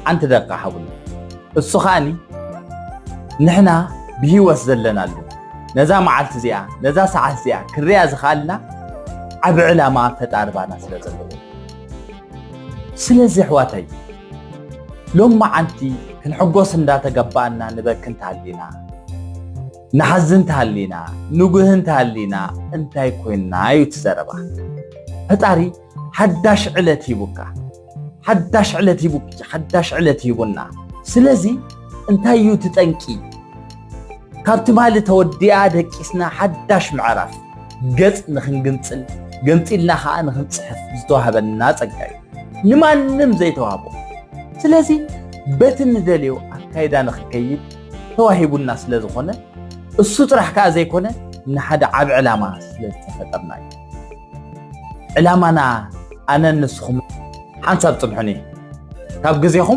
ሓንቲ ደቂቃ ሃቡኒ። እሱ ከኣኒ ንሕና ብህይወት ዘለናሉ ነዛ መዓልቲ እዚኣ፣ ነዛ ሰዓት እዚኣ ክንሪኣ ዝኸኣልና ዓቢ ዕላማ ፈጣሪ ባና ስለ ዘለዎ። ስለዚ ኣሕዋተይ፣ ሎማዓንቲ ክንሕጎስ እንዳተገባኣና ንበኪ እንተሃሊና፣ ንሓዝን እንተሃሊና፣ ንጉህ እንተሃሊና፣ እንታይ ኮይንና እዩ እቲ ዘረባ። ፈጣሪ ሓዳሽ ዕለት ሂቡካ፣ ሓዳሽ ዕለት ሂቡኪ፣ ሓዳሽ ዕለት ሂቡና። ስለዚ እንታይ እዩ እቲ ጠንቂ? ካብ ትማሊ ተወዲኣ ደቂስና ሓዳሽ ምዕራፍ ገጽ ንኽንግንጽል፣ ገንጺልና ኸኣ ንኽንጽሕፍ ዝተዋህበና ጸጋ እዩ። ንማንም ዘይተዋህቦ። ስለዚ በቲ ንደልዮ ኣካይዳ ንኽከይድ ተዋሂቡና ስለ ዝኾነ፣ እሱ ጥራሕ ከኣ ዘይኮነ፣ ንሓደ ዓቢ ዕላማ ስለ ዝተፈጠርና እዩ። ዕላማና ኣነን ንስኹም ሓንሳብ ጽንሑኒ። ካብ ግዜኹም